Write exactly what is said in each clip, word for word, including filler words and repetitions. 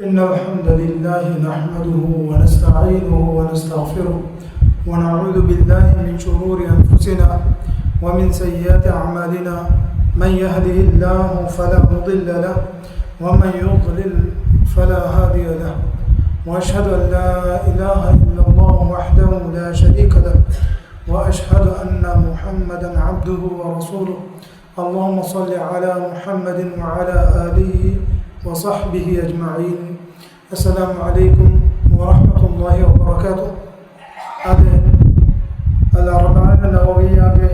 إن الحمد لله نحمده ونستعينه ونستغفره، ونعوذ بالله من شرور أنفسنا ومن سيئات أعمالنا. من يهده الله فلا مضل له، ومن يضلل فلا هادي له. وأشهد أن لا إله إلا الله وحده لا شريك له، وأشهد أن محمدا عبده ورسوله. اللهم صل على محمد وعلى آله وصحبه أجمعين. السلام عليكم ورحمة الله وبركاته. އަދި އަލްއަރްބަޢީން ނަވަވިއްޔާގެ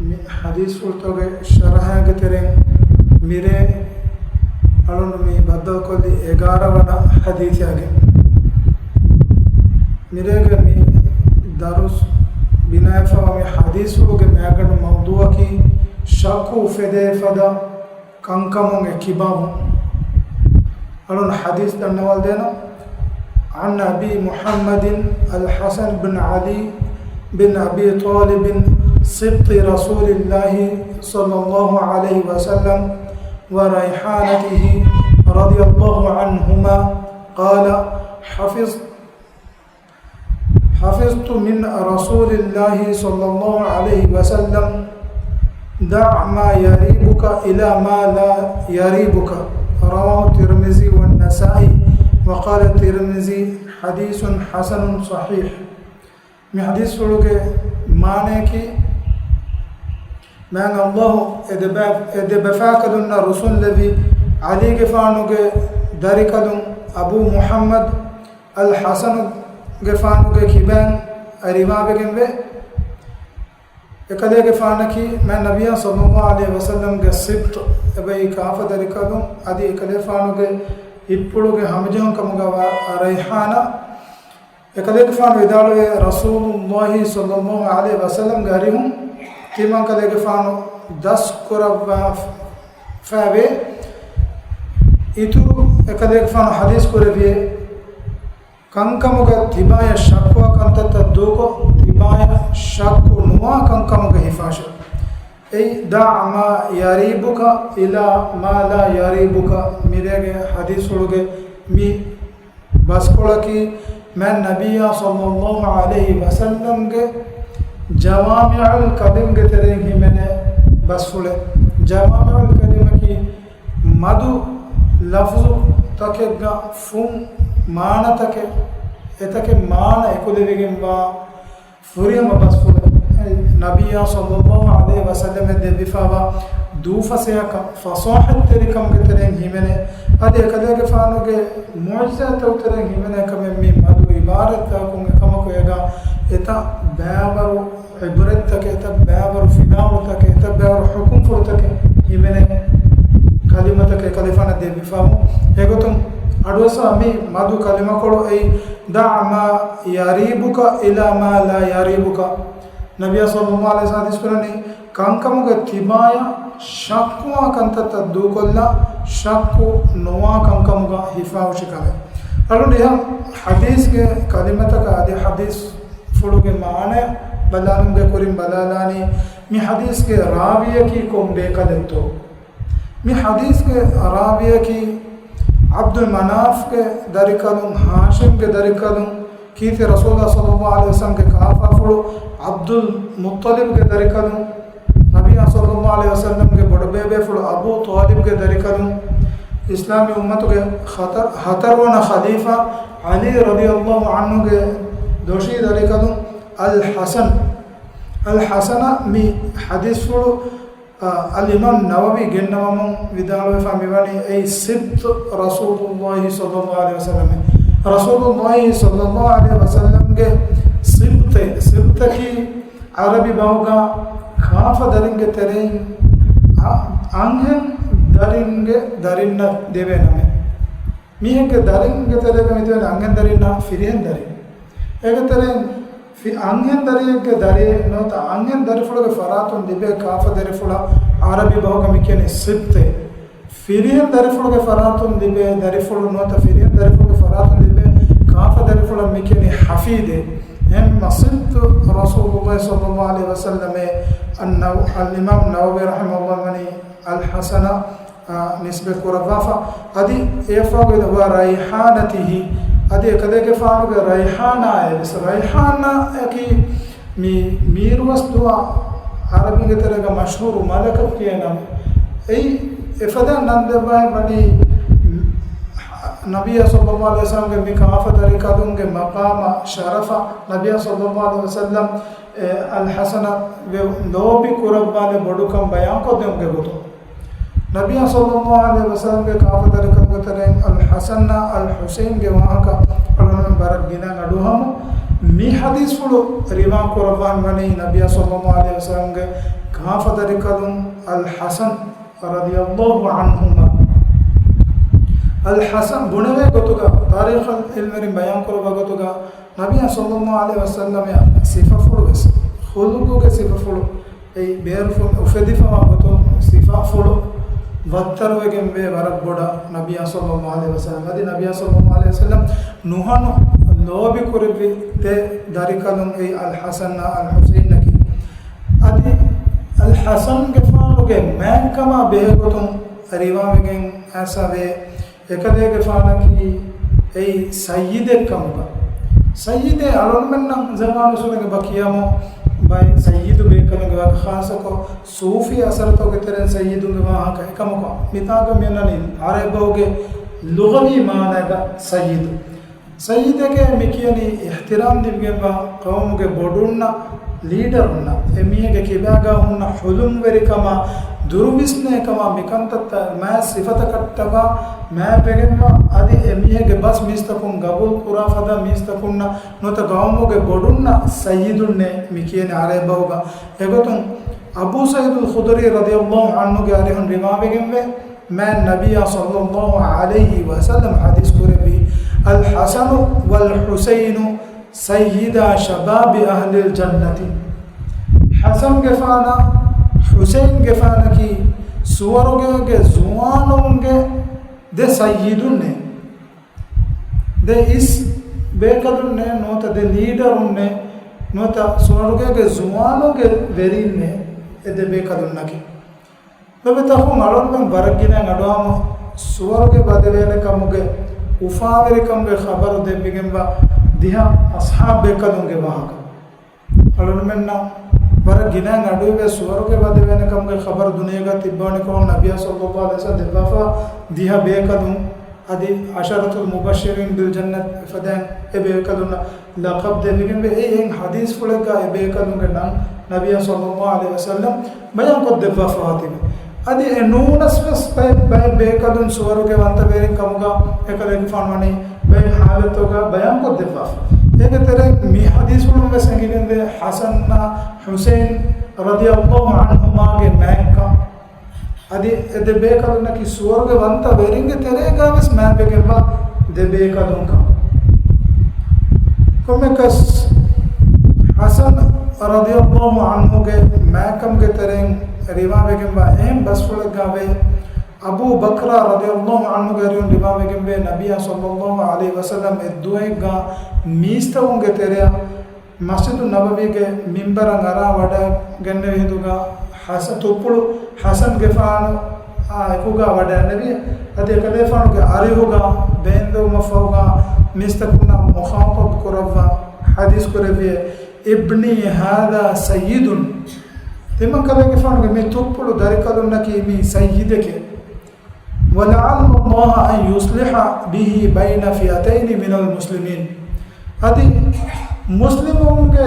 މި ޙަދީޘްފުޅުތަކުގެ ޝަރަޙާގެ ތެރެއިން މިރޭ އަޅުން މި ބައްދަލުކޮށްލީ އެގާރަ ވަނަ ޙަދީޘާގެ. މިރޭގެ މި ދަރުސް ބިނާވެފަވާ މި ޙަދީޘްފުޅުގެ މައިގަނޑު މައުޟޫޢަކީ ޝައްކު އުފެދޭ ފަދަ ކަންކަމުން އެއްކިބާވުން. އަޅުން ޙަދީޘް ދަންނަވާލަދޭނަން. عن أبي محمد الحسن بن علي بن أبي طالب سبط رسول الله صلى الله عليه وسلم وريحانته رضي الله عنهما قال: حفظت حفظت من رسول الله صلى الله عليه وسلم: دع ما يريبك إلى ما لا يريبك. رواه الترمذي والنسائي، وقال الترمذي: حديث حسن صحيح. މި ޙަދީޘްފުޅުގެ މާނަޔަކީ، މާތް ﷲ އެ ދެބަ-، އެ ދެބަފާކަލުންނަށް ރުސުންލެއްވި ޢަލީގެފާނުގެ ދަރިކަލުން އަބޫ މުޙައްމަދު އަލް ޙަސަނުގެފާނުގެ ކިބައިން ރިވާވެގެންވޭ. އެކަލޭގެފާނަކީ މާތް ނަބިއްޔާ ޞައްލައްލާހު ޢަލައިހި ވަސައްލަމްގެ ސިބްޠު، އެބައި ކާފަ ދަރިކަލުން، އަދި އެކަލޭފާނުގެ ހިތްޕުޅުގެ ހަމަޖެހުން ކަމުގައިވާ ރައިޙާނާ. އެކަލޭގެފާނު ވިދާޅުވޭ، ރަސޫލުﷲ ޞައްލައްލާހު ޢަލައިހި ވަސައްލަމްގެ އަރިހުން ތިމަންކަލޭގެފާނު ދަސްކުރައްވާފައިވޭ. އިތުރު އެކަލޭގެފާނު ޙަދީޘް ކުރެއްވިއޭ، ކަންކަމުގަ ތިބާޔަށް ޝައްކުވާ ކަންތައްތައް ދޫކޮށް، ތިބާޔަށް ޝައްކު ނުވާ ކަންކަމުގަ ހިފާށޭ. އެއީ، دع ما يريبك إلى ما لا يريبك، މިރޭގެ ޙަދީޘްފުޅުގެ މި ބަސްފުޅަކީ، މާތް ނަބިއްޔާ ޞައްލައްލާހު ޢަލައިހި ވަސައްލަމްގެ ޖަވާމިޢުލް ކަލިމްގެ ތެރެއިން ހިމެނޭ ބަސްފުޅެއް. ޖަވާމިޢުލް ކަލިމަކީ، މަދު ލަފްޒުތަކެއްގަ ފުން މާނަތަކެއް، އެތަކެއް މާނަ އެކުލެވިގެންވާ ފުރިހަމަ ބަސްފުޅެއް. ނަބިއްޔާ ޞައްލައްލާހު ޢަލައިހި ވަސައްލަމަށް ދެއްވިފައިވާ ދޫފަސޭހަކަން، ފަޞާޙަތްތެރިކަމުގެ ތެރެއިން ހިމެނޭ. އަދި އެކަލޭގެފާނުގެ މުޢުޖިޒާތްތައް ތެރެއިން ހިމެނޭ ކަމެއް މި މަދު ޢިބާރަތްތަކުން އެކަމަކު އޭގަ އެތައް ބައިވަރު ޢިބްރަތްތަކެއް، އެތައް ބައިވަރު ފިލާވަޅުތަކެއް، އެތައް ބައިވަރު ޙުކުމްފުޅުތަކެއް ހިމެނޭ ކަލިމަތަކެއް ކަލޭފާނަށް ދެއްވިފައިވުން. އެގޮތުން އަޑުއައްސަވާ މި މަދު ކަލިމަކޮޅު އެއީ، دع ما يريبك إلى ما لا يريبك. ނަބިއްޔާ ޞައްލައްލާހު ޢަލައިހި ވަސައްލަމް ޙަދީޘް ކުރަނީ، ކަންކަމުގަ ތިބާޔަށް ޝައްކުވާ ކަންތައްތައް ދޫކޮށްލާ، ޝައްކު ނުވާ ކަންކަމުގަ ހިފާހުށި ކަމެއް. އަޅުގަނޑު އެހާ ޙަދީޘްގެ ކަލިމަތަކަށް އަދި ޙަދީޘް ފުޅުގެ މާނަ ބަލާލުމުގެ ކުރިން ބަލާލާނީ، މި ޙަދީޘްގެ ރާވީއަކީ ކޮން ބޭކަލެއްތޯ؟ މި ޙަދީޘްގެ ރާވީއަކީ ޢަބްދުލް މަނާފްގެ ދަރިކަލުން، ހާޝިމްގެ ދަރިކަލުން، ކީރިތި ރަސޫލާ ޞައްލައްލާހު ޢަލައިހި ވަސައްލަމްގެ ކާފާފުޅު ޢަބްދުލް މުއްޠަލިބްގެ ދަރިކަލުން، ނަބިއްޔާ ޞައްލައްލާހު ޢަލައިހި ވަސައްލަމްގެ ބޮޑުބޭބޭފުޅު އަބޫ ޠާލިބްގެ ދަރިކަލުން، އިސްލާމީ އުއްމަތުގެ ހަތަރު، ހަތަރުވަނަ ޚަލީފާ ޢަލީ ރަޟިޔައްލާހު ޢަންހުގެ ދޮށީ ދަރިކަލުން އަލް ޙަސަން. އަލް ޙަސަނަށް މި ޙަދީޘްފުޅު، އަ، އަލްއިމާމް ނަވަވީ ގެންނަވަމުން ވިދާޅުވެފަ މިވަނީ އެއީ ސިބްޠު ރަސޫލުﷲ ޞައްލައްލާހު ޢަލައިހި ވަސައްލަމް. ރަސޫލުﷲ ޞައްލައްލާހު ޢަލައިހި ވަސައްލަމްގެ ސިބްޠޭ، ސިބްޠަކީ ޢަރަބި ބަހުގަ ކާފަ ދަރިންގެ ތެރެއިން އަ-، އަންހެން ދަރިންގެ ދަރިންނަށް ދެވޭ ނަމެއް. މީހެއްގެ ދަރިންގެ ތެރޭގަ މިތިބެނީ އަންހެން ދަރިންނާ ފިރިހެން ދަރިން. އޭގެ ތެރެއިން ފި-، އަންހެން ދަރިއެއްގެ ދަރިއެއް ނުވަތަ އަންހެން ދަރިފުޅުގެ ފަރާތުން ލިބޭ ކާފަ ދަރިފުޅަށް ޢަރަބި ބަހުގަ މިކިޔަނީ ސިބްޠޭ. ފިރިހެން ދަރިފުޅުގެ ފަރާތުން ލިބޭ ދަރިފުޅު ނުވަތަ ފިރިހެން ދަރިފުޅުގެ ފަރާތުން ލިބޭ ކާފަ ދަރިފުޅަށް މިކިޔަނީ ޙަފީދޭ. އެހެންވީމަ ސިބްޠު ރަސޫލުﷲ ޞައްލައްލާހު ޢަލައިހި ވަސައްލަމް އަންނަ-، އަލްއިމާމް ނަވަވީ ރަޙިމަހުﷲ ވަނީ އަލް ޙަސަނަށް އާ، ނިސްބަތް ކުރައްވާފަ. އަދި އެއަށްފަހުގައި ވަ ރައިޙާނަތިހި، އަދި އެކަލޭގެފާނުގެ ރައިޙާނާއޭ ވެސް. ރައިޙާނާއަކީ މި މީރުވަސް ދުވާ ޢަރަބިންގެ ތެރޭގަ މަޝްހޫރު މަލަކަކު ކިޔޭ ނަމެއް. އެއީ އެފަދަ ނަން ދެއްވާ ވަނީ ނަބިއްޔާ ޞައްލައްލާހު ޢަލައިހި ވަސައްލަމްގެ މި ކާފަދަރިކަލުންގެ މަޤާމާ ޝަރަފާ ނަބިއްޔާ ޞައްލައްލާހު ޢަލައިހި ވަސައްލަމް އެ އަލްޙަސަނަށް ވެ ލޯބި ކުރައްވާލެ ބޮޑުކަން ބަޔާންކޮށްދެވުމުގެ ގޮތުން. ނަބިއްޔާ ޞައްލައްލާހު ޢަލައިހި ވަސައްލަމްގެ ކާފަދަރިކަލުގެ ތެރެއިން އަލްޙަސަނާ އަލްޙުސައިންގެ ވާހަކަ އަޅުގަނޑުމެން ވަރަށް ގިނަ އަޑުއަހަމު. މި ޙަދީޘްފުޅު ރިވާ ކުރައްވާ ވަނީ ނަބިއްޔާ ޞައްލައްލާހު ޢަލައިހި ވަސައްލަމްގެ ކާފަދަރިކަލުން އަލްޙަސަން ރަޟިޔައްލާހު ޢަންހުމާ. އަލްޙަސަން ބުނެވޭ ގޮތުގަ، ތާރީޚު ޢިލްމުވެރިން ބަޔާން ކުރައްވާ ގޮތުގަ، ނަބިއްޔާ ޞައްލައްލާހު ޢަލައިހި ވަސައްލަމް ސިފަފުޅު ވެސް، ޚުލުޤުގެ ސިފަފުޅު، އެއީ ބޭރުފުޅު އުފެދިފަވާ ގޮތުން ސިފަފުޅު ވައްތަރުވެގެންވޭ ވަރަށް ބޮޑަށް ނަބިއްޔާ ޞައްލައްލާހު ޢަލައިހި ވަސައްލަމް. އަދި ނަބިއްޔާ ޞައްލައްލާހު ޢަލައިހި ވަސައްލަމް ނުހަނު ލޯބި ކުރެއްވި ދެ ދަރިކަލުން އެއީ އަލްޙަސަންއާ އަލްޙުސައިންއަކީ. އަދި އަލްޙަސަންގެފާނުގެ މާތްކަމާ ބެހޭގޮތުން ރިވާވެގެން އައިސްފަވޭ. އެކަލޭގެފާނަކީ އެއީ ސައްޔިދެއް ކަމުގަ. ސައްޔިދޭ އަޅުގަނޑުމެންނަށް ޒަމާނުއްސުރެންގެ ބަ ކިޔަމު ބައެއް ސައްޔިދު ބޭކަލުންގެ ވާހަކަ، ޚާއްޞަކޮށް ސޫފީ އަސަރުތަކުގެ ތެރެއިން ސައްޔިދުންގެ ވާހަކަ އެކަމަކު، މިތާގަ މިއަންނަނީ ޢަރަބިބަހުގެ ލުޣަވީ މާނައިގަ ސައްޔިދު. ސައްޔިދެކޭ މި ކިޔަނީ އިޙްތިރާމް ލިބިގެންވާ ޤައުމުގެ ބޮޑުންނަށް، ލީޑަރުންނަށް، އެމީހެއްގެ ކިބާގަ ހުންނަ ޙުލުމްވެރިކަމާ، ދުރުވިސްނޭކަމާ، މިކަންތައްތައް މާތް ސިފަތަކަށްޓަކާ މާތްވެގެންވާ، އަދި އެމީހެއްގެ ބަސް މީސްތަކުން ގަބޫލު ކުރާ ފަދަ މީސްތަކުންނަށް ނުވަތަ ޤައުމުގެ ބޮޑުންނަށް ސައްޔިދުންނޭ މި ކިޔަނީ ޢަރަބިބަހުގަ. އެގޮތުން އަބޫ ސަޢީދުލް ޚުދުރީ ރަޟިޔައްލާހު ޢަންހުގެ އަރިހުން ރިވާވެގެންވޭ، މާތް ނަބިއްޔާ ޞައްލައްލާހު ޢަލައިހި ވަސައްލަމް ޙަދީޘް ކުރެއްވީ، "الحسن والحسين سيدا شباب أهل الجنة." ޙަސަންގެފާނާ ޙުސައިންގެފާނަކީ ސުވަރުގޭގެ ޒުވާނުންގެ ދެ ސައްޔިދުންނޭ. ދެ އިސް ބޭކަލުންނޭ، ނުވަތަ ދެ ލީޑަރުންނޭ، ނުވަތަ ސުވަރުގޭގެ ޒުވާނުންގެ ވެރީންނޭ އެ ދެ ބޭކަލުންނަކީ. ލޮބުވެތި އަޚުން، އަޅުގަނޑުމެން ވަރަށް ގިނައިން އަޑުއަހަމު ސުވަރުގެ ވަދެވޭނެ ކަމުގެ އުފާވެރިކަމުގެ ޚަބަރު ދެއްވިގެންވާ ދިހަ އަޞްޙާބު ބޭކަލުންގެ ވާހަކަ. އަޅުގަނޑުމެންނަށް ވަރަށް ގިނައިން އަޑުއިވޭ ސުވަރުގެ ވަދެވޭނެ ކަމުގެ ޚަބަރު ދުނިޔޭގަ ތިއްބަވަނިކޮށް ނަބިއްޔާ ޞައްލައްލާހު ޢަލައިހި ވަސައްލަމް ދެއްވާފަ ދިހަ ބޭކަލުން. އަދި ޢަޝަރަތުލް މުބައްޝިރީން ބިލް ޖަންނަތް އެފަދައިން އެ ބޭކަލުންނަށް ލަޤަބް ދެވިގެންވޭ. އެއީ އެއިން ޙަދީޘްފުޅެއްގަ އެ ބޭކަލުންގެ ނަން ނަބިއްޔާ ޞައްލައްލާހު ޢަލައިހި ވަސައްލަމް ބަޔާންކޮށްދެއްވާފަވާތީ. އަދި އެ ނޫނަސް ވެސް ބައެއް، ބައެއް ބޭކަލުން ސުވަރުގެ ވަންތަވެރިން ކަމުގަ އެކަލޭގެފާނު ވަނީ ބައެއް ޙާލަތުގަ ބަޔާންކޮށްދެއްވާފަ. އޭގެ ތެރެއިން މި ޙަދީޘްފުޅުން ވެސް އެނގިގެންދޭ ޙަސަންއާ ޙުސައިން ރަޟިޔައްލާހު ޢަންހުމާގެ މާތްކަން. އަދި އެ ދެ ބޭކަލުންނަކީ ސުވަރުގެ ވަންތަ ވެރިންގެ ތެރޭގަ ވެސް މާތްވެގެންވާ ދެ ބޭކަލުންކަން. ކޮންމެއަކަސް ޙަސަން ރަޟިޔައްލާހު ޢަންހުގެ މާތްކަމުގެ ތެރެއިން ރިވާވެގެންވާ އެހެން ބަސްފުޅެއްގަ ވޭ، އަބޫ ބަކްރާ ރަޟިޔައްލާހު ޢަންހުގެ އަރިހުން ރިވާވެގެންވޭ، ނަބިއްޔާ ޞައްލައްލާހު ޢަލައިހި ވަސައްލަމް އެއްދުވަހެއްގަ މީސްތަކުންގެ ތެރެއަށް މަސްޖިދު ނަބަވީގެ މިންބަރަށް އަރާ ވަޑައިގެންނެވި ހިނދުގަ ޙަސަ-، ތުއްޕުޅު ޙަސަންގެފާނު އާ އެކުގަ ވަޑައިންނެވި. އަދި އެކަލޭފާނުގެ އަރިހުގަ ބޭންދެވުމަށްފަހުގަ މީސްތަކުންނާ މުޚާޠަބު ކުރައްވާ ޙަދީޘް ކުރެއްވި، "ابني هذا سيد." ތިމަން ކަލޭގެފާނުގެ މި ތުއްޕުޅު ދަރިކަލުންނަކީ މީ ސައްޔިދެކޭ. "ولعل الله أن يصلح به بين فئتين من المسلمين." އަދި މުސްލިމުންގެ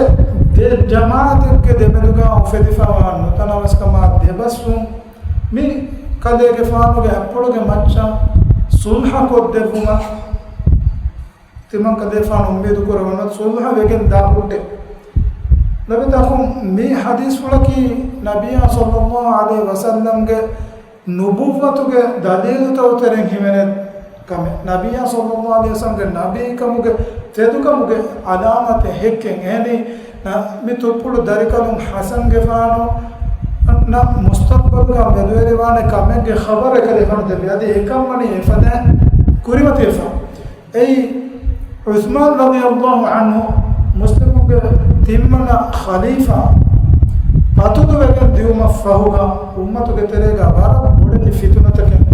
ދެ ޖަމާޢަތެއްގެ ދެމެދުގަ އުފެދިފަވާ ނުތަނަވަސްކަމާ ދެބަސްވުން މި ކަލޭގެފާނުގެ އަތްޕުޅުގެ މައްޗަށް ޞުލްޙަ ކޮށްދެއްވުމަށް ތިމަން ކަލޭގެފާނު އުއްމީދު ކުރެވުނު ޞުލްޙަ ވެގެން ދާ ހުއްޓެ. ލޮބުވެތި އަޚުން، މި ޙަދީޘްފުޅަކީ ނަބިއްޔާ ޞައްލައްލާހު ޢަލައިހި ވަސައްލަމްގެ ނުބުއްވަތުގެ ދަލީލުތައް ތެރެއިން ހިމެނޭ ކަމެއް. ނަބިއްޔާ ޞައްލައްލާހު ޢަލައިހި ވަސައްލަމްގެ ނަބީކަމުގެ ތެދުކަމުގެ ޢަލާމަތެއް ހެއްކެން. އެހެނީ، ނަ-، މި ތުއްޕުޅު ދަރިކަލުން ޙަސަންގެފާނު ނަ-، މުސްތަޤްބަލުގަ މެދުވެރިވާނެ ކަމެއްގެ ޚަބަރު އެކަލޭފާނު ދެއްވި. އަދި އެކަން ވަނީ އެފަދައިން ކުރިމަތިވެފަ. އެއީ، ޢުޘްމާން ރަޟިޔައްލާހު ޢަންހު މުސްލިމުންގެ ތިންވަނަ ޚަލީފާ ބަތުލުވެގެން ދިއުމަށް ފަހުގަ އުއްމަތުގެ ތެރޭގަ ވަރަށް ބޮޑެތި ފިތުނަތަކެއް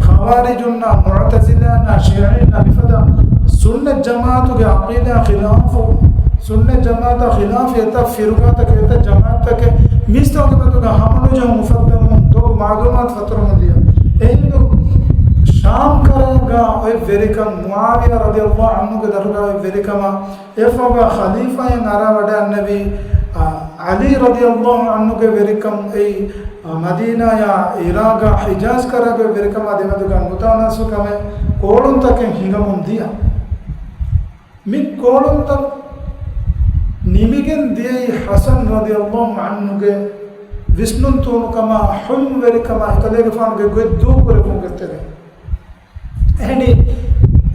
ޚަވާރިޖުންނާ، މުޢުތަޒިލާންނާ، ޝިޢީންނާ މިފަދަ ސުންނަތް ޖަމާޢަތުގެ ޢަޤީދާ ޚިލާފު، ސުންނަތް ޖަމާޢަތާ ޚިލާފު އެތައް ފިރުޤާތަކެއް، އެތައް ޖަމާޢަތްތަކެއް މީސްތަކުގެ މެދުގަ ހަމަނުޖެހުން އުފައްދަމުން ދޮގު މަޢުލޫމާތު ފަތުރަމުން ދިޔަ. އެހިނދު ޝާމް ކަރައިގަ އޮތް ވެރިކަން، މުޢާވިޔާ ރަޟިޔަﷲ ޢަންހުގެ ދަށުގަ އޮތް ވެރިކަމަށް އެފަހުގަ ޚަލީފާއިން އަރާވަޑައިގަންނެވީ، އަ، ޢަލީ ރަޟިޔަﷲ ޢަންހުގެ ވެރިކަން އެއީ، އަ، މަދީނާޔާ ޢިރާޤާ ޙިޖާޒް ކަރައިގެ ވެރިކަމާ ދެމެދުގަ ނުތަނާސަބު ކަމެއް ކޯޅުންތަކެއް ހިނގަމުން ދިޔަ. މި ކޯޅުންތައް ނިމިގެން ދިޔައީ ޙަސަން ރަޟިޔަﷲ ޢަންހުގެ ވިސްނުންތޫނުކަމާ، ޙުލްމުވެރިކަމާ، އެކަލޭގެފާނުގެ ގޮތް ދޫކުރެއްވުމުގެ ތެރޭ. އެހެނީ،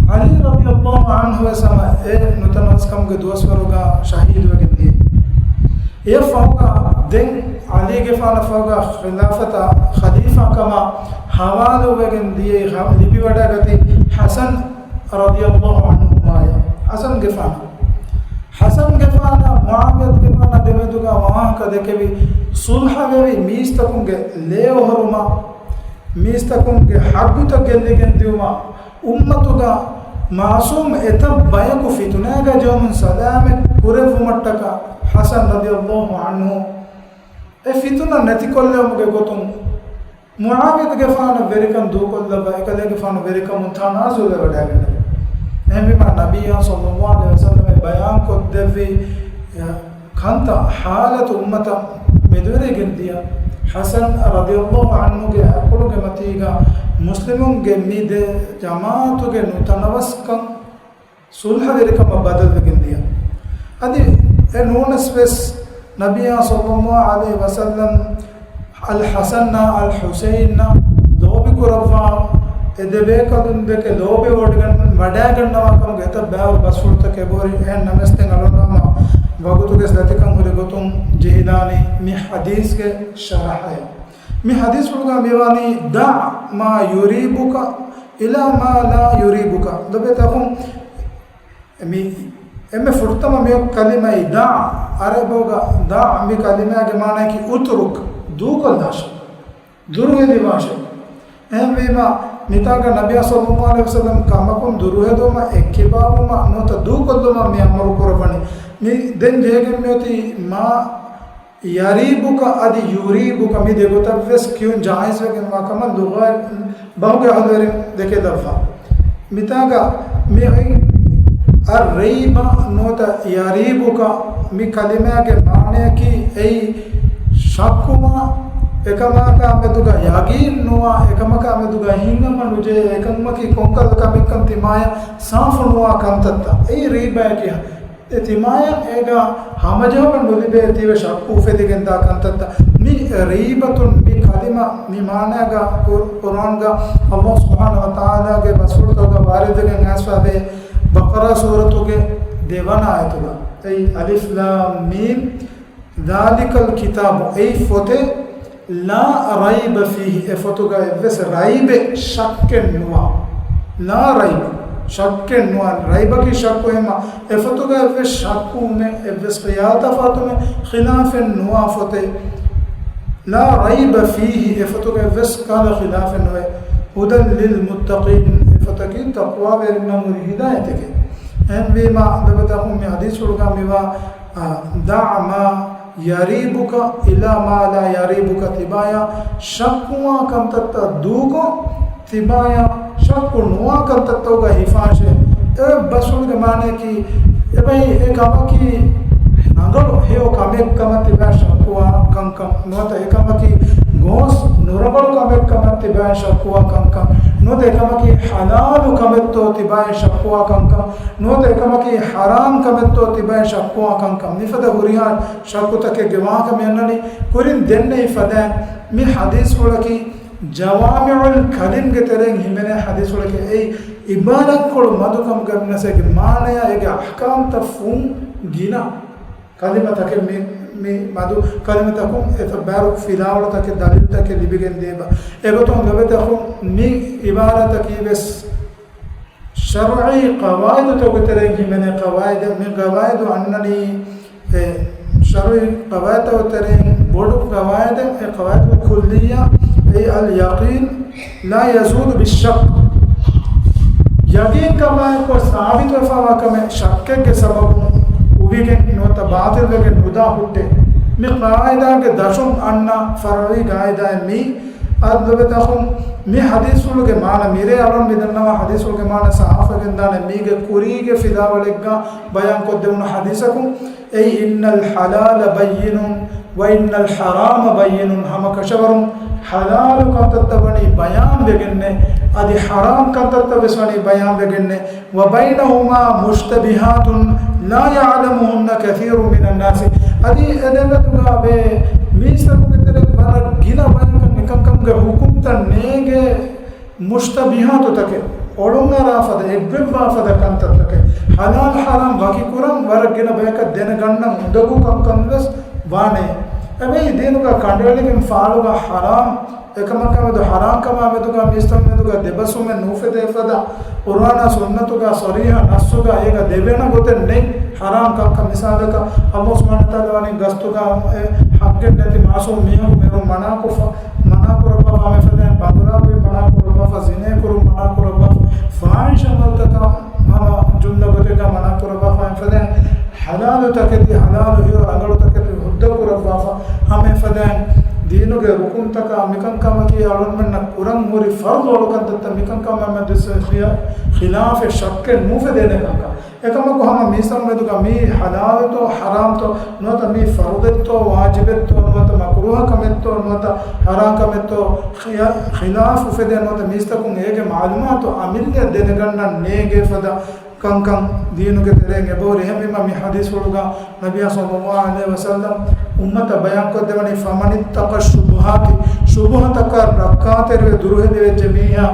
ޢަލީ ރަޟިޔަﷲ ޢަންހު ވެސް ހަމަ އެ ނުތަނަވަސްކަމުގެ ދުވަސްވަރުގަ ޝަހީދުވެގެން ދިޔަ. އެއަށް ފަހުގަ ދެން ޢަލީގެފާނަށް ފަހުގަ ޚިލާފަތަށް ޚަލީފާ ކަމަށް ޙަވާލުވެގެން ދިޔައީ، ލިބިވަޑައިގަތީ ޙަސަން ރަޟިޔަﷲ ޢަންހުމާއި. ޙަސަންގެފާނު، ޙަސަންގެފާނާ މުޢާވިޔަތުގެފާނާ ދެމެދުގަ ވާހަކަ ދެކެވި، ޞުލްޙަވެވި، މީސްތަކުންގެ ލޭ އޮހޮރުމަށް، މީސްތަކުންގެ ޙައްޤުތައް ގެއްލިގެން ދިއުމަށް، އުއްމަތުގަ މަޢުޞޫމް އެތައް ބަޔަކު ފިތުނައިގަ ޖެހުމުން ސަލާމަތް ކުރެއްވުމަށްޓަކާ، ޙަސަން ރަޟިޔަﷲ ޢަންހު އެ ފިތުނަ ނެތިކޮށްލެވުމުގެ ގޮތުން، މުޢާވިޔަތުގެފާނަށް ވެރިކަން ދޫކޮށްލައްވާ، އެކަލޭގެފާނު ވެރިކަމުން ތަނާޒުލަވަޑައިގެންނެވި. އެހެންވީމާ، ނަބިއްޔާ ޞައްލަﷲ ޢަލައިހި ވަސައްލަމަ ބަޔާންކޮށްދެއްވި، އެ، ކަންތައް، ޙާލަތު އުއްމަތަށް މެދުވެރިގެން ދިޔަ، ޙަސަން ރަޟިޔަﷲ ޢަންހުގެ އަތްޕުޅުގެ މަތީގަ މުސްލިމުންގެ މި ދެ ޖަމާޢަތުގެ ނުތަނަވަސްކަން ޞުލްޙަވެރިކަމަށް ބަދަލުވެގެން ދިޔަ. އަދި އެ ނޫނަސް ވެސް ނަބިއްޔާ ޞައްލަﷲ ޢަލައިހި ވަސައްލަމް އަލް ޙަސަންއާ އަލް ޙުސައިންއާ ލޯބި ކުރައްވާ، އެ ދެ ބޭކަލުން ދެކެ ލޯބި ވޮޑިގަން ވަޑައިގަންނަވާ ކަމުގެ އެތައް ބައިވަރު ބަސްފުޅުތަކެއް އެބަހުރި. އެހެން ނަމަވެސް ދެން އަޅުގަނޑު ހަމަ ވަގުތުގެ ދަތިކަން ހުރި ގޮތުން ޖެހިލާނީ މި ޙަދީޘްގެ ޝަރަޙައެއް. މި ޙަދީޘްފުޅުގަ މިވާނީ، "دع ما يريبك إلى ما لا يريبك." ލޮބުވެތި އަޚުން، މި އެންމެ ފުރަތަމަ މި ކަލިމައި ދާ، ޢަރަބުގަ ދާ މި ކަލިމާގެ މާނައަކީ އުތުރުކް، ދޫކޮށްލާށޭ، ދުރުހެލިވާށޭ. އެހެންވީމަ، މިތާގަ ނަބިއްޔާ ޞައްލަﷲ ޢަލައިހި ވަސައްލަމް ކަމަކުން ދުރުހެލުމަށް، އެއްކިބާވުމަށް ނުވަތަ ދޫކޮށްލުމަށް މި އަމުރު ކުރައްވަނީ. މި ދެން ޖެހިގެން މިއޮތީ މާ ޔަރީބުކަ އަދި ޔުރީބުކަ މި ދެގޮތަށް ވެސް ކިޔުން ޖާއިޒްވެގެންވާ ކަމަށް ލުޣަވީ ބަހުގެ އަހުލުވެރިން ދެކެލައްވާ. މިތާގަ މި އޮތް އައްރައިބަ ނުވަތަ ޔަރީބުކަ މި ކަލިމާގެ މާނަޔަކީ އެއީ ޝައްކުވާ، އެކަމަކާ މެދުގަ ޔަގީން ނުވާ، އެކަމަކާ މެދުގަ ހިތްހަމަ ނުޖެހޭ، އެކަމަކީ ކޮންކަލަ ކަމެއްކަން ތިމާޔަށް ސާފު ނުވާ ކަންތައްތައް. އެއީ ރީބަޔަކީ. އެ ތިމާޔަށް އޭގަ ހަމަޖެހުމެއް ނުލިބޭ ތިބެ ޝައްކު އުފެދިގެންދާ ކަންތައްތައް. މި ރީބަތުން މި ކަލިމަ މި މާނައިގަ ޤު-، ޤުރުއާންގަ ﷲ ސުބްޙާނަހޫ ވަތަޢާލާގެ ބަސްފުޅުތަކުގަ ވާރިދުވެގެން އައިސްފަވޭ. ބަޤަރާ ސޫރަތުގެ ދެވަނަ އާޔަތުގަ. އެއީ އަލިފް ލާމް މީމް. ޛާލިކަލް ކިތާބު، އެއީ ފޮތެއް، ލާ ރައިބަ ފީހި، އެ ފޮތުގަ އެއްވެސް ރައިބެއް، ޝައްކެއް ނުވާ. ލާ ރައިބަ، ޝައްކެއް ނުވާ. ރައިބަކީ ޝައްކު ހަމަ، އެ ފޮތުގަ އެއްވެސް ޝައްކުވުމެއް، އެއްވެސް ޚިޔާލު ތަފާތުވުމެއް، ޚިލާފެއް ނުވާ ފޮތެއް. ލާ ރައިބަ ފީހި، އެ ފޮތުގަ އެއްވެސް ކަހަލަ ޚިލާފެއް ނުވޭ. ހުދަން ލިލް މުއްތަޤީން، އެ ފޮތަކީ ތަޤްވާވެރިންނަށް ހުރި ހިދާޔަތެކޭ. އެހެންވީމަ، ލޮބުވެތި އަޚުން މި ޙަދީޘްފުޅުގަ މިވާ، އާ، ދަޢު މާ ޔަރީބުކަ އިލާ މާ ލާ ޔަރީބުކަ، ތިބާޔަށް ޝައްކުވާ ކަންތައްތައް ދޫކޮށް، ތިބާޔަށް ޝައްކު ނުވާ ކަންތައްތަކުގަ ހިފާށޭ. އެ ބަސްފުޅުގެ މާނައަކީ، އެބައި އެ ކަމަކީ ރަނގަޅު ހެޔޮ ކަމެއް ކަމަށް ތިބާޔަށް ޝައްކުވާ ކަންކަން، ނުވަތަ އެ ކަމަކީ ގޯސް ނުރަނގަޅު ކަމެއް ކަމަށް ތިބާޔަށް ޝައްކުވާ ކަންކަން، ނުވަތަ އެ ކަމަކީ ޙަލާލު ކަމެއްތޯ ތިބާޔަށް ޝައްކުވާ ކަންކަން، ނުވަތަ އެކަމަކީ ޙަރާމް ކަމެއްތޯ ތިބާޔަށް ޝައްކުވާ ކަންކަން. މިފަދަ ހުރިހާ ޝައްކުތަކެއްގެ ވާހަކަ މި އަންނަނީ ކުރިން ދެންނެވި ފަދައިން. މި ޙަދީޘްފުޅަކީ ޖަވާމިޢުލް ކަލިމްގެ ތެރެއިން ހިމެނޭ ޙަދީޘްފުޅެކޭ. އެއީ ޢިބާރާތްކޮޅު މަދުކަމުގަ ނަސްގެ މާނަޔާ އޭގެ އަޙްކާމްތައް ފުން ގިނަ ކަލިމަތަކެއް މި، މި މަދު ކަލިމަތަކުން އެތައް ބައިވަރު ފިލާވަޅުތަކެއް ދަލީލުތަކެއް ލިބިގެން ދޭބަ. އެގޮތުން ލޮބުވެތި އަޚުން މި ޢިބާރާތަކީ ވެސް ޝަރުޢީ ޤަވާޢިދުތަކުގެ ތެރެއިން ހިމެނޭ ޤަވާޢިދެއް. މި ޤަވާޢިދު އަންނަނީ އެ ޝަރުޢީ ޤަވާޢިދުތަކުގެ ތެރެއިން ބޮޑު ޤަވާޢިދެއް، އެ ޤަވާޢިދު ކުއްލިއްޔާ، އެ އެއީ، اليقين لا يزول بالشك. ޔަގީންކަމާއެކު ސާބިތުވެފައިވާ ކަމެއް ޝައްކެއްގެ ސަބަބުން އުވިގެން ނުވަތަ ބާޠިލްވެގެން ނުދާ ހުއްޓޭ. މި ޤާޢިދާގެ ދަށުން އަންނަ ފަރުޢީ ޤާޢިދާއެއް މީ. އަދި ލޮބުވެތި އަޚުން، މި ޙަދީޘްފުޅުގެ މާނަ މިރޭ އަޅުން މި ދަންނަވާ ޙަދީޘްފުޅުގެ މާނަ ސާފުވެގެންދާނެ މީގެ ކުރީގެ ފިލާވަޅެއްގަ ބަޔާންކޮށްދެވުނު ޙަދީޘަކުން. އެއީ، إن الحلال بين وإن الحرام بين، ހަމަ ކަށަވަރުން ޙަލާލު ކަންތައްތައް ވަނީ ބަޔާންވެގެންނޭ، އަދި ޙަރާމް ކަންތައްތައް ވެސް ވަނީ ބަޔާންވެގެންނޭ. وبينهما مشتبهات لا يعلمهن كثير من الناس. އަދި އެ ދެމެދުގަ ބޭ މީސްތަކުގެ ތެރޭ ވަރަށް ގިނަ ބަޔަކަށް މިކަންކަމުގެ ޙުކުމްތައް ނޭނގޭ. މުޝްތަބިހާތުތަކެއް، އޮޅުންއަރާފަދަ، އެއްބެއްވާފަދަ ކަންތައްތަކެއް، ޙަލާލް ޙަރާމް ވަކިކުރަން ވަރަށް ގިނަ ބަޔަކަށް ދެނެގަންނަން އުނދަގޫ ކަންކަން ވެސް ވާނެ. އެބައި ދީނުގަ ކަނޑައެޅިގެން ފާޅުގަ ޙަރާމް، އެކަމަކާމެދު ޙަރާމްކަމާ މެދުގަ މީސްތަކު މެދުގަ ދެބަސްވުމެއް ނޫފެދޭ ފަދަ، ޤުރުއާނާ ސުންނަތުގަ ޞަރީޙަ ނައްޞުގަ އޭގަ ދެވޭނެ ގޮތެއް ނެތް. ޙަރާމް ކަންކަން މިސާލަކަށް، ﷲ ސުބްޙާނަހޫ ވަތަޢާލާ ވަނީ ގަސްތުގަ އެ ޙައްޤެއް ނެތި މާޞޫމް މީހަކު މެރުން މަނާކޮށްފަ، މަނާކުރައްވާފަ ހަމައެފަދައިން، ބަނގުރާބުއިން މަނާކުރައްވާފަ، ޒިނޭކުރުން މަނާކުރައްވާފަ، ފާޙިޝް ޢަމަލުތަކަށް ހަމަ ޖުމްލަ ގޮތެއްގަ މަނާކުރައްވާފައިން ފަދައިން، ޙަލާލު ތަކެތި، ޙަލާލު ހެޔޮ ރަނގަޅު ތަކެތި ހުއްދަކުރައްވާފަ ހަމައެފަދައިން، ދީނުގެ ރުކުންތަކާ މިކަންކަމަކީ އަޅުންމެންނަށް ކުރަން ހުރި ފަރުޟު އޮޅުކަންތައްތައް މިކަންކަމާމެދު ޚިލާ-، ޚިލާފެއް ޝައްކެއް ނޫފެދޭނެ ކަންކަން. އެކަމަކު ހަމަ މީސްތަކު މެދުގަ މީ ޙަލާލުތޯ ޙަރާމްތޯ ނުވަތަ މީ ފަރުޟެއްތޯ ވާޖިބެއްތޯ ނުވަތަ މަކުރޫހަ ކަމެއްތޯ ނުވަތަ ޙަރާމް ކަމެއްތޯ ޚިޔާ-، ޚިލާފު އުފެދޭ ނުވަތަ މީސްތަކުން އޭގެ މަޢުލޫމާތު އަމިއްލައަށް ދެނެގަންނަން ނޭނގޭ ފަދަ ކަންކަން ދީނުގެ ތެރެއިން އެބަހުރި. އެހެންވީމަ މި ޙަދީޘްފުޅުގަ ނަބިއްޔާ ޞައްލައްލާހު ޢަލައިހި ވަސައްލަމް އުއްމަތަށް ބަޔާންކޮށްދެވަނީ، فمن اتقى الشبهات، ޝުބުހަތަކަށް ރައްކާތެރިވެ ދުރުހެލިވެއްޖެ މީހާ،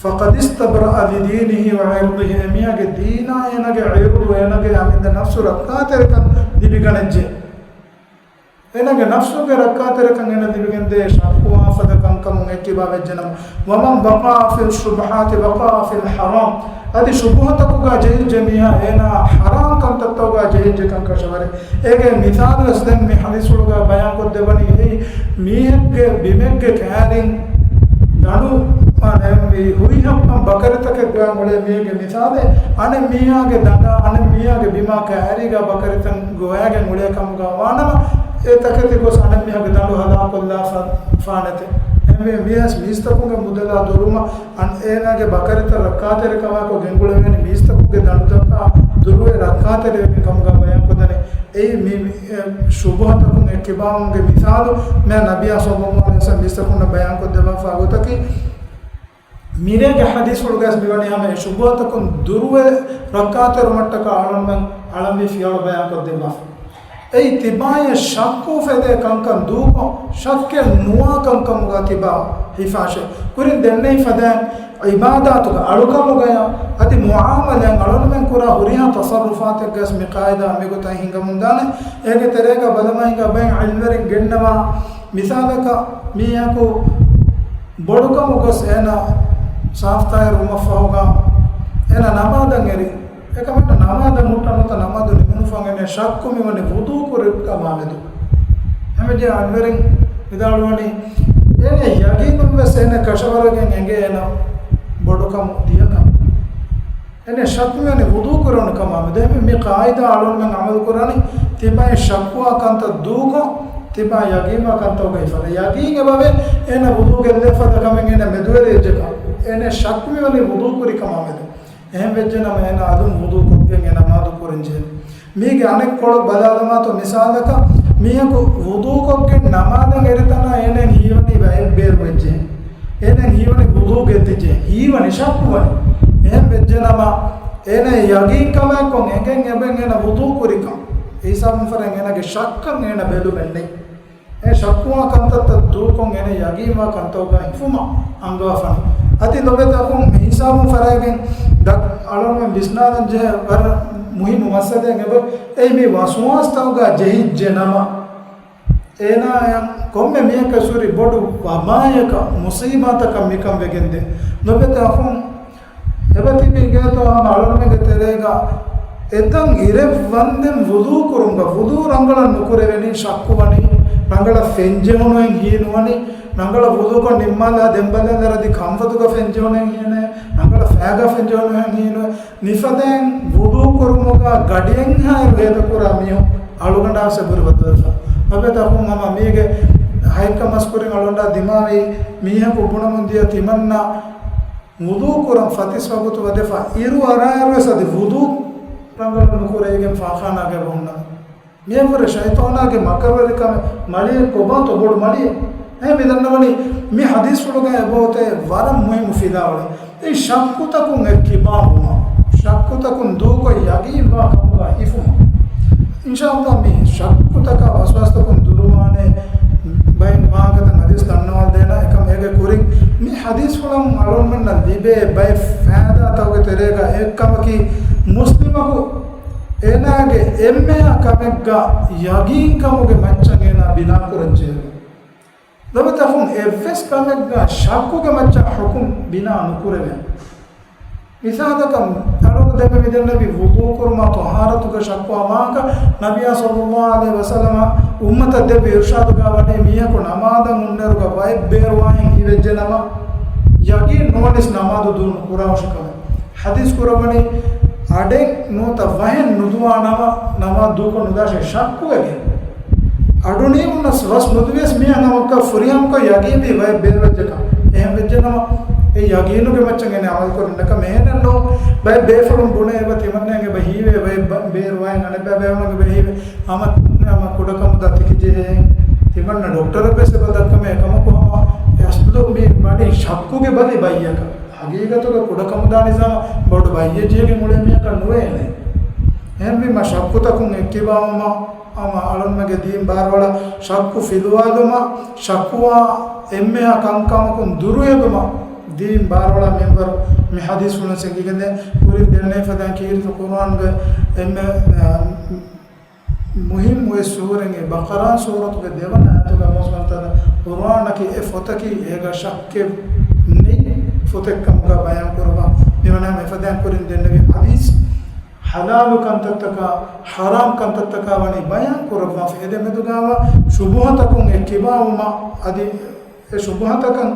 فقد استبرأ لدينه وعرضه، އެމީހާގެ ދީނާ އޭނާގެ ޢިރުޟު، އޭނާގެ އަމިއްލަ ނަފްސު ރައްކާތެރިކަން ލިބިގަނެއްޖެ. އޭނާގެ ނަފްސުގެ ރައްކާތެރިކަން އޭނާ ލިބިގެންދޭ ޝައްކުވާ ފަދަ ކަންކަމުން އެއްކިބާވެއްޖެނަމަ، ومن وقع في الشبهات وقع في الحرام، އަދި ޝުބުހަތަކުގަ ޖެހިއްޖެ މީހާ އޭނާ ޙަރާމް ކަންތައްތަކުގަ ޖެހިއްޖެ ކަންކަށަވަރެ. އޭގެ މިސާލުވެސް ދެން މި ޙަދީޘްފުޅުގަ ބަޔާންކޮށްދެވަނީ، އެއީ މީހެއްގެ ބިމެއްގެ ކައިރިން ދަނޑު، މާނަ، ހުއިހައްޕަން ބަކަރިތަކެއް ގޮވާ އުޅޭ މީހެއްގެ މިސާލެއް، އަނެއް މީހާގެ ދަނޑާ، އަނެއް މީހާގެ ބިމާ ކައިރީގަ ބަކަރިތައް ގޮވައިގެން އުޅޭ ކަމުގަ ވާނަމަ، އެ ތަކެތި ގޮސް އަނެއް މީހާގެ ދަނޑު ހަލާކޮށްލާފަ ފާނެތެ. އެހެންވެ މީހާސް މީސްތަކުންގެ މުދަލާ ދޮރުމަށް އަން އޭނާގެ ބަކަރިތައް ރައްކާތެރިކަމާއެކު ގެންގުޅެވޭނެ މީސްތަކުންގެ ދަނޑުތަކާ ދުރުވެ ރައްކާތެރިވެގެން ކަމުގަ ބަޔާންކޮށްދެނީ. އެއީ މި، މި، އެ، ޝުބުހަތަކުން އެއްކިބާވުމުގެ މިސާލު މި ނަބިއްޔާ ޞައްލައްލާހު ޢަލައިހި ވަސައްލަމް މީސްތަކުންނަށް ބަޔާންކޮށްދެއްވާފަ ގޮތަކީ، މިރޭގެ ޙަދީޘްފުޅުގައި މިވަނީ ހަމަ އެ ޝުބުހަތަކުން ދުރުވެ ރައްކާތެރުމަށްޓަކާ އަޅަންމެން އަޅަންވީ ފިޔަވަޅު ބަޔާންކޮށްދެއްވާފަ. އެއީ ތިބާޔަށް ޝައްކު އުފެދޭ ކަންކަން ދޫކޮށް، ޝައްކެއް ނުވާ ކަންކަމުގަ ތިބާ ހިފާށޭ. ކުރިން ދެންނެވި ފަދައިން ޢިބާދާތުގަ، އަޅުކަމުގަޔާ އަދި މުޢާމަލާތް އަޅުންމެން ކުރާ ހުރިހާ ތަޞައްރުފާތެއްގަސް މި ޤާޢިދާ މިގޮތަށް ހިނގަމުންދާނެ. އޭގެ ތެރޭގަ ބަލަމާ ހިނގާ ބައެއް ޢިލްމުވެރިން ގެންނަވާ މިސާލަކަށް، މީހަކު ބޮޑުކަމު ގޮސް އޭނާ ސާފްތާހިރު ވުމަށްފަހުގަ އޭނާ ނަމާދަށް އެރި. އެކަމަކު ނަމާދަށް ހުއްޓަން ނުވަތަ ނަމާދު ނިމުނު ފަހުން އޭނަ ޝައްކު މިވަނީ ވުޟޫ ކުރި ކަމާމެދު. ހަމަޖެހި ޢިލްމުވެރިން ވިދާޅުވަނީ، އޭނަ ޔަގީނުން ވެސް އޭނަ ކަށަވަރުވެގެން އެނގޭ އޭނަ ބޮޑުކަމު ދިޔަކަން. އޭނަ ޝައްކު މިވަނީ ވުޟޫ ކުރެވުނު ކަމާމެދު. އެހެންވެ މި ޤާޢިދާ އަޅުންމެން ޢަމަލު ކުރާނީ ތިބާއިން ޝައްކުވާ ކަންތައް ދޫކޮށް، ތިބާ ޔަގީންވާ ކަންތަކުގައި ހިފަން. ޔަގީން އެބަވޭ އޭނަ ވުޟޫ ގެއްލޭ ފަދަ ކަމެއް އޭނަ މެދުވެރި އެއްޗަކަށް. އޭނަ ޝައްކު މިވަނީ ވުޟޫ ކުރި ކަމާމެދު. އެހެން ވެއްޖެނަމަ އޭނަ އަލުން ވުޟޫ ކޮށްގެން އެ ނަމާދު ކުރަންޖެހޭ. މީގެ އަނެއްކޮޅަށް ބަލާލަމާތޯ މިސާލަކަށް، މީހަކު ވުޟޫކޮށްގެން ނަމާދަށް އެރިތަނާ އޭނައަށް ހީވަނީ ބައެއް ބޭރު ވެއްޖެ. އޭނައަށް ހީވަނީ ވުޟޫ ގެއްލިއްޖެ. ހީވަނީ ޝައްކުވަނީ. އެހެން ވެއްޖެނަމަ، އޭނަ ޔަގީންކަމާއެކު އެނގެން އެބަ އޭނަ ވުޟޫ ކުރިކަން. އެ ހިސާބުން ފަރެއް އޭނަގެ ޝައްކަށް އޭނަ ބެލުމެއް ނެތް. އެ ޝައްކުވާ ކަންތައްތައް ދޫކޮށް އޭނަ ޔަގީންވާ ކަންތަކުގަ ހިފުމަށް އަންގާފަން. އަދި ލޮބެތަކުން މި ހިސާބުން ފަރާގެން އަޅުން ވިސްނާލަން ޖެހޭ ވަރަށް މުހިންމު މައްސަލައެއް އެބަ، އެއީ މި ވަސްވާސްތަކުގަ ޖެހިއްޖެ ނަމަ، އޭނާއަށް ކޮންމެ މީހަކަށް ހުރި ބޮޑު ވަބާއަކަށް، މުޞީބާތަކަށް މިކަން ވެގެންދޭ. ލޮބެތަކުން އެބަތިބި ގޭތޯ ހަމަ އަޅުންމެންގެ ތެރޭގަ އެތަން އިރެއް ވަންދެން ވުޟޫ ކުރުމުގަ ވުޟޫ ރަނގަޅަށް ނުކުރެވެނީ ޝައްކުވަނީ، ރަނގަޅަށް ފެންޖެހުނުހެން ހީނުވަނީ، ރަނގަޅަށް ވުޟޫކޮށް ނިންމާލާ ދެން ބަލާލާ ރަދީ ކަންފަތުގަ ފެންޖެހުނެއް ހީނެއް، ރަނގަޅަށް ފައިގަ ފެންޖެހުނެއް ހީނެއް، މިފަދައިން ވުޟޫ ކުރުމުގަ ގަޑިއެއްހާއިރު ހޭދަކުރާ މީހުން އަޅުގަނޑާސް އެބުރި ބައްދަލުވެފަ. އަބަދަކުން ހަމަ މީގެ ހައެއްކަ މަސްކުރިން އަޅުގަނޑާ ދިމާވި މީހަކު ބުނަމުން ދިޔަ ތިމަންނަ ވުޟޫ ކުރަން ފަތިސް ވަގުތު ވަދެފަ އިރު އަރާއިރުވެސް އަދި ވުޟޫ ރަނގަޅު ނުކުރެވިގެން ފާޚާނާގަ އެބަ ހުންނަ. މިއަށްވުރެ ޝައިޠާނާގެ މަކަރުވެރިކަމެއް. މަޅިއެއް ކޮބާތޯ ބޮޑު މަޅިއެއް؟ އެހެން މި ދަންނަވަނީ މި ޙަދީޘްފުޅުގަ އެބައޮތޭ ވަރަށް މުހިއްމު ފިލާވަޅެއް. އެ ޝައްކުތަކުން އެއްކިބާވުމަށް، ޝައްކުތަކުން ދޫކޮށް ޔަގީންވާ ކަމުގަ ހިފުމަށް. އިންޝާﷲ މި ޝައްކުތަކާ ވަސްވާސްތަކުން ދުރުވާނެ ބައެއް ވާހަކަތައް ޙަދީޘް ދަންނަވާލަދޭނަން. އެކަމަކު އޭގެ ކުރިން މި ޙަދީޘްފުޅުން އަޅުގަނޑުމެންނަށް ލިބޭ ބައެއް ފައިދާތަކުގެ ތެރޭގަ އެއްކަމަކީ މުސްލިމަކު އޭނާގެ އެންމެހާ ކަމެއްގަ ޔަގީންކަމުގެ މައްޗަށް އޭނާ ބިނާކުރަންޖެހޭ. ލޮބުވެތި އަޚުން، އެއްވެސް ކަމެއްގަ ޝައްކުގެ މައްޗަށް ޙުކުމް ބިނާ ނުކުރެވޭ. މިސާލަކަށް، އަޅުގަނޑު ދެންމެ މިދެންނެވި ވުޟޫކުރުމާ ޠަހާރަތުގެ ޝައްކު ވާ ވާހަކަ، ނަބިއްޔާ ޞައްލައްލާހު ޢަލައިހި ވަސައްލަމަ އުއްމަތަށް ދެއްވި އިރުޝާދުގަ ވަނީ މީހަކު ނަމާދަށް ހުންނައިރުގަ ވައެއް ބޭރުވާހެން ހީވެއްޖެނަމަ، ޔަގީން ނުވަނީސް ނަމާދު ދޫ ނުކުރާހުށި ކަމެއް. ޙަދީޘް ކުރައްވަނީ، އަޑެއް ނުވަތަ ވަހެއް ނުދުވާ ނަމަ، ނަމާދު ދޫކޮށް ނުދާށޭ ޝައްކުވެގެން. އަޑުނީމުންނަސް ވަސް ނުދުވިޔަސް މީހަކު ހަމައަކަށް ފުރިހަމަކޮށް ޔަގީންވީ ވައެއް ބޭރުވެއްޖެކަން. އެހެން ވެއްޖެނަމަ، އެ ޔަގީނުގެ މައްޗަށް އޭނަ ޢަމަލު ކުރަން ނަކަމެ. އެހެނެއްނު، ބައެއް ބޭފުޅުން ބުނޭ އެބަ ތިމަންނައަށް އެބަ ހީވޭ، ވައެއް ބޭރުވާހެން އަނެއްބައި ބޭފުޅުން އެބަ ހީވޭ. ހަމަ، ހަމަ ކުޑަކަމުދާ ތިކިޖެހޭ. ތިމަންނަ ޑޮކްޓަރަށްވެސް އެބަ ދައްކަމޭ. އެކަމަކު ހަމަ އެ އަސްލު މި ވަނީ ޝައްކުގެ ބަލި ބައްޔަކަށް. ހަގީގަތުގަ ކުޑަކަމުދާ ނިޒާމަށް ބޮޑު ބައްޔެއް ޖެހިގެން އުޅޭ މީހަކަށް ނުވޭނެ. އެހެންވީމަ ޝައްކުތަކުން އެއްކިބާވުމަށް ހަމަ އަޅުންމެގެ ދީން ބާރުއަޅާ ޝައްކު ފިލުވާލުމަށް، ޝައްކުވާ އެންމެހާ ކަންކަމަކުން ދުރުހެލުމަށް ދީން ބާރުއަޅާ މިންވަރު މި ޙަދީޘްފުޅުން އެނގިގެންދޭ. ކުރިން ދެންނެވި ފަދައިން ކީރިތި ޤުރުއާނުގެ އެންމެ، އަ، މުހިއްމު އެއް ސޫރައެއް ބަޤަރާ ސޫރަތުގެ ދެވަނަ އާޔަތުގަ އަﷲ ސުބްޙާނަހޫ ވަތަޢާލާ ޤުރުއާނަކީ އެ ފޮތަކީ އޭގަ ޝައްކެއް ނެތް ފޮތެއްކަމުގަ ބަޔާން ކުރައްވާ. މިވަނަ މިފަދައިން ކުރިން ދެންނެވި ޙަދީޘް ޙަލާލު ކަންތައްތަކާ ޙަރާމް ކަންތައްތަކާ ވަނީ ބަޔާން ކުރައްވާފަ. އެދެމެދުގައިވާ ޝުބުހަތަކުން އެއްކިބާވުމަށް އަދި އެ ޝުބުހަތަކަށް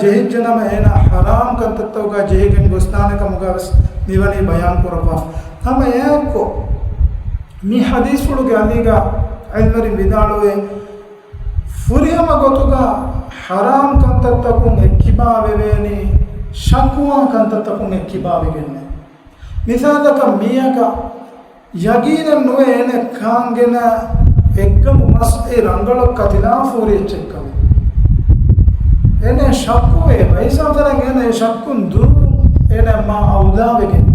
ޖެހިއްޖެނަމަ، އޭނާ ޙަރާމް ކަންތައްތަކުގަ ޖެހިގެން ގޮސްދާނެ ކަމުގަވެސް މިވަނީ ބަޔާން ކުރައްވާފަ. ހަމަ އެއާއެއްކޮށް، މި ޙަދީޘްފުޅުގެ އަލީގަ ޢިލްމުވެރިން ވިދާޅުވޭ، ފުރިހަމަ ގޮތުގަ ޙަރާމް ކަންތައްތަކުން އެއްކިބާވެވޭނީ، ޝަކުވާ ކަންތައްތަކުން އެއްކިބާވެގެންނޭ. މިސާލަކަށް މީހަކަށް ޔަގީނެއް ނުވޭ އޭނަ ކާންގެނަ އެއްގަމު މަސް އެ ރަނގަޅަށް ކަތިލާފަ ހުރި އެއްޗެއްކަމެއް. އޭނަ ޝައްކުވޭ، ބައިސާފަރަން އޭނަ އެ ޝައްކުން ދުރު އޭނަ މާ އައުލާވެގެން.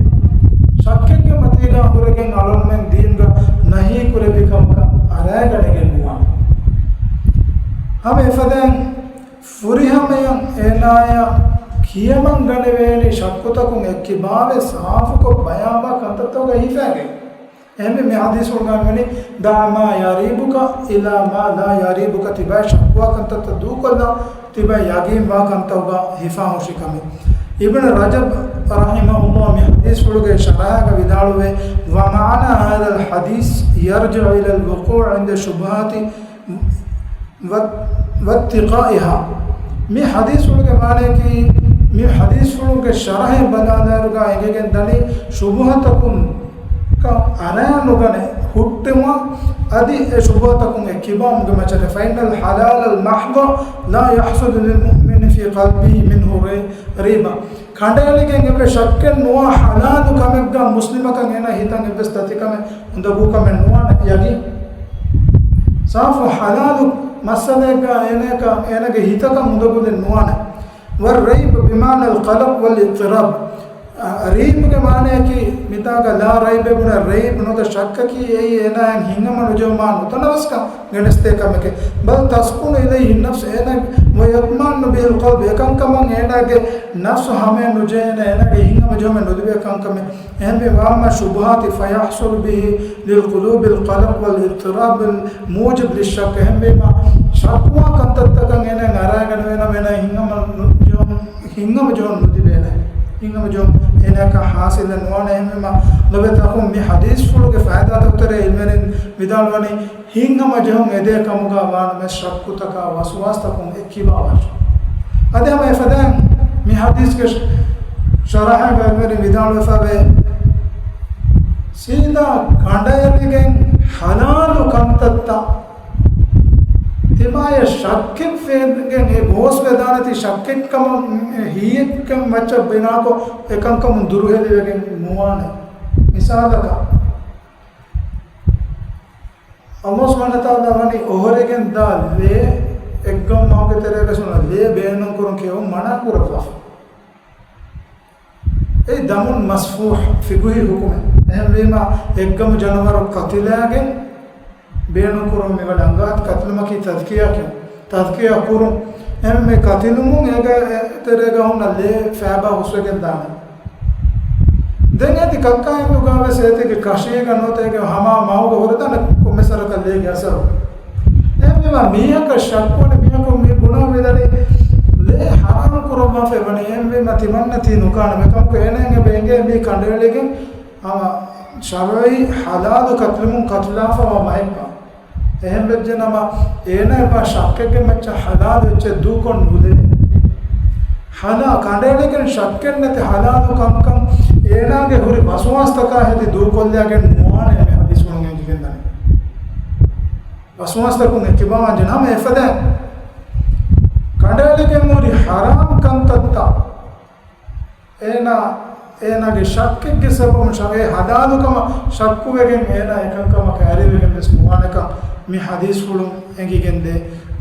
ޝައްކެއްގެ މަތީގަ ހުރެގެން އަޅުންމެން ދީންގަ ނަހީ ކުރެއްވި ކަމަކަށް އަރާގަނެގެން ނުވާނެ. ހަމަ އެފަދައިން ފުރިހަމަޔަށް އޭނާޔަށް ކިޔަމަން ގަނެވޭނީ ޝައްކުތަކުން އެއްކިބާވެ ސާފުކޮށް ބަޔާންވާ ކަންތައްތަކުގައި ހިފައިގެން. އެހެންވެ މި ޙަދީޘްފުޅުގައި ވަނީ، "دع ما يريبك إلى ما لا يريبك" ތިބާ ޝަކުވާ ކަންތައްތައް ދޫކޮށްލާ ތިބާ ޔަގީންވާ ކަންތަކުގަ ހިފާހުށި ކަމެއް. އިބްނު ރަޖަބް ރަޙިމަހުﷲ މި ޙަދީޘްފުޅުގެ ޝަރަޙައިގަ ވިދާޅުވޭ، "ومعنى هذا الحديث يرجع إلى الوقوع عند الشبهات ވަ-، ވައްތިޤާއިހާ." މި ޙަދީޘްފުޅުގެ މާނަޔަކީ، މި ޙަދީޘްފުޅުގެ ޝަރަޙެއް ބަލާލާއިރުގަ އެނގިގެން ދަނީ ޝުބުހަތަކުން ކަން އަރާނުގަނެ ހުއްޓުމަށް އަދި އެ ޝުބުހަތަކުން އެއްކިބާވުމުގެ މައްޗަށް. فإن الحلال المحض لا يحصل للمؤمن في قلبه منه ري-، ريبة. ކަނޑައެޅިގެން އެއްވެސް ޝައްކެއް ނުވާ ޙަލާލު ކަމެއްގަ މުސްލިމަކަށް އޭނާ ހިތަށް އެއްވެސް ދަތިކަމެއް އުނދަގޫކަމެއް ނުވާނެ ޔަގީން. ސާފު ޙަލާލު މައްސަލައެއްގަ އޭނައަކަށް، އޭނަގެ ހިތަކަށް އުނދަގުލެއް ނުވާނެ. والريب بمعنى القلق والاضطراب. އަ، ރީބުގެ މާނަޔަކީ މިތާގަ لا ريب ބުނެ ރީބް ނުވަތަ ޝައްކަކީ އެއީ އޭނާއަށް ހިތްހަމަނުޖެހުމާ ނުތަނަވަސްކަން ގެނެސްދޭ ކަމެކޭ. بل تسكن إليه النفس، އޭނަ، ويطمئن به القلب، އެކަންކަމަށް އޭނާގެ ނަފްސު ހަމައެއް ނުޖެހޭނެ، އޭނާގެ ހިތްހަމަޖެހުމެއް ނުލިބޭ ކަންކަމެއް. އެހެންވެ، وأما الشبهات فيحصل به للقلوب القلق والاضطراب الموجب للشك. އެހެންވީމަ، ޝަކުވާ ކަންތައްތަކަށް އޭނަ އަރާގަނެވޭނަމަ، އޭނަ ހިތްހަމަ ނުޖެހުން، ހިތްހަމަޖެހުން ނުލިބޭނެ. ހިތްހަމަޖެހުން އޭނާއަކަށް ޙާޞިލެއް ނުވާނެ. އެހެންވީމަ ލޮބުވެތި އަޚުން، މި ޙަދީޘްފުޅުގެ ފައިދާތަކުގެ ތެރޭ ޢިލްމުވެރިން ވިދާޅުވަނީ، ހިތްހަމަޖެހުން އެދޭ ކަމުގަ ވާނަމަ ޝައްކުތަކާ ވަސްވާސްތަކުން އެއްކިބާވާށި. އަދި ހަމަ އެފަދައިން މި ޙަދީޘްގެ ޝަރަޙައިގަ ޢިލްމުވެރިން ވިދާޅުވެފަވޭ، ސީދާ ކަނޑައެޅިގެން ޙަލާލު ކަންތައްތައް ތިމާޔަށް ޝައްކެއް ފޭންގެން އެ ގޯސްވެދާނެތީ، ޝައްކެއްކަމަށް ހީއެއްކަން މައްޗަށް ބިނާކޮށް އެކަންކަމުން ދުރުހެލިވެގެން ނުވާނެ. މިސާލަކަށް، ﷲ ސުބްޙާނަހޫ ވަތަޢާލާ ވަނީ އޮހޮރިގެން ދާ ލޭ އެއްގަމު މަގުގެ ތެރޭގަ ސުންނަ ލޭ ބޭނުންކުރުން ކިޔެވުން މަނާ ކުރައްވާފަ. އެއީ ދަމުން މަސްފޫޙު ފިޤުހީ ޙުކުމެއް. އެހެންވީމަ، އެއްގަމު ޖަނަވަރު ޤަތިލާގެން ބޭނުންކުރުން މިވަނީ އަނގާތަ ޤަތިލުމަކީ ތަޒްކިޔާ ކިޔުން. ތަޒްކިޔާ ކުރުން. އެހެންވެ، ޤަތިލުމުން އޭގެ ތެރޭގަ ހުންނަ ލޭ ފައިބާ ހުސްވެގެން ދާނެ. ދެން އޭތި ކައްކާ ހިނދުގަ ވެސް އޭތިގެ ކަށީގަ ނުވަތަ އޭގެ ހަމަ މަގުގަ ހުރެދާނެ ކޮންމެސް ވަރަކަށް ލޭގެ އަސަރު. އެހެންވީމަ، މީހަކަށް ޝައްކުވަނީ މީހަކު މި ބުނާ މިދަނީ ލޭ ޙަރާމް ކުރައްވާފައި ވަނީ. އެހެންވީމަ، ތިމަންނަ ތީ ނުކާނެ. މިކަމަކު އޭނައަށް އެބަ އެނގޭ މީ ކަނޑައެޅިގެން ހަމަ ޝަރުޢީ ޙަލާލު ޤަތިލުމުން ޤަތުލާފަވާ މައެއްބާ. އެހެން ވެއްޖެނަމަ، އޭނާ އެބާ ޝައްކެއްގެ މައްޗަށް ޙަލާލު އެއްޗެއް ދޫކޮށް ނުލެވޭ. ޙަލާ ކަނޑައެޅިގެން ޝައްކެއް ނެތި ޙަލާލު ކަންކަން އޭނާގެ ހުރި ވަސްވާސްތަކާ ހެދި ދޫކޮށްލައިގެން ނުވާނެ މި ޙަދީޘްފުޅުން އެނގިގެންދަނީ. ވަސްވާސްތަކުން އެއްކިބާވާންޖެހޭ ނަމަ އެފަދައިން ކަނޑައެޅިގެން ހުރި ޙަރާމް ކަންތައްތައް އޭނާ، އޭނާގެ ޝައްކެއްގެ ސަބަބުން ޝަ-، އެ ޙަލާލުކަމަށް ޝައްކުވެގެން އޭނާ އެކަންކަމަކަށް އަރިވެގެން ވެސް ނުވާނެކަން މި ޙަދީޘްފުޅުން އެނގިގެންދޭ.